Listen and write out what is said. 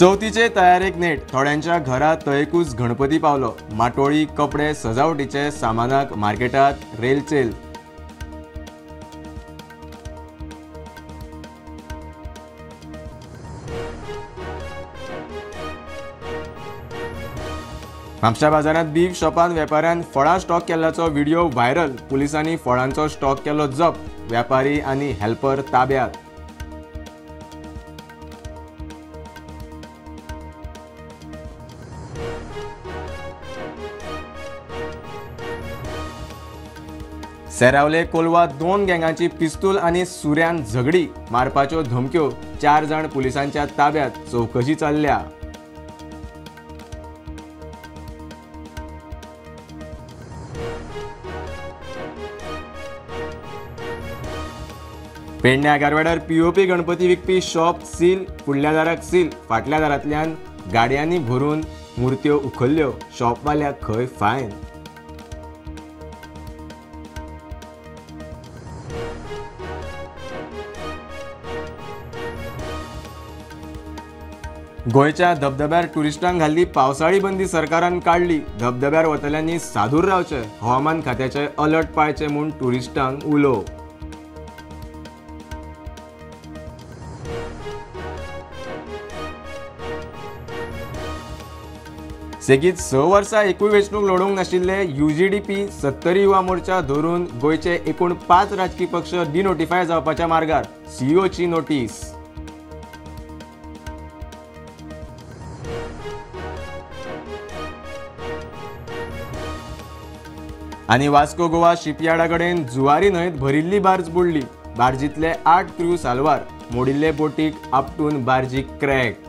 चवथीचे तयारेक नेट, थोड्यांच्या घरा तयकूच गणपती पावलो। माटोळी, कपडे, सजावटीचे सामानाक मार्केटात रेलचेल। म्हापशा बाजारांत बीफ शॉपान वेपाऱ्यान फळां स्टॉक केल्ल्याचो व्हिडिओ व्हायरल। पुलिसांनी फळांचो स्टॉक केलो जप्त, व्यापारी आनी हेल्पर ताब्यात। सेरावले कोलवा 2 गँगांची पिस्तूल आनी सुऱ्यान झगडी, मारपाच्यो धमक्यो, 4 जाण पुलिसांच्या ताब्यात, चवकशी चल्ल्या। पेडण्या आगारवाड्यार पीओपी गणपती विकपी शॉप सील, फुडल्या दाराक सील, फाटल्या दारांतल्यान गाडयांनी भरून मुर्त्यो उखल्ल्यो, शॉपवाल्याक खंय फायन। गोंयच्या धबधब्यार टुरिस्टांक घाल्ली पावसाळी बंदी सरकारान काडली। धबधब्यार वतल्यांनी सादूर रावचें, हवामान खात्याचे अलर्ट पाळचे म्हूण टुरिस्टांक उलो। सेगीत 6 वर्सां एकूय वेंचणूक लडोवंक नाशिल्ले यूजीडीपी सत्तरी युवा मोर्चा धरून गोंयचे एकूण 5 राजकी पक्ष डिनोटिफाय जावपाच्या मार्गार, सीईओची नोटीस। आनी वास्को गोवा शिपयार्डा कडेन जुवारी न्हंयेंत भरिल्ली बार्ज बुडली। बार्जींतले 8 क्रू साल्वार, मोडिल्ले बोटीक आपटून बार्जीक क्रॅक।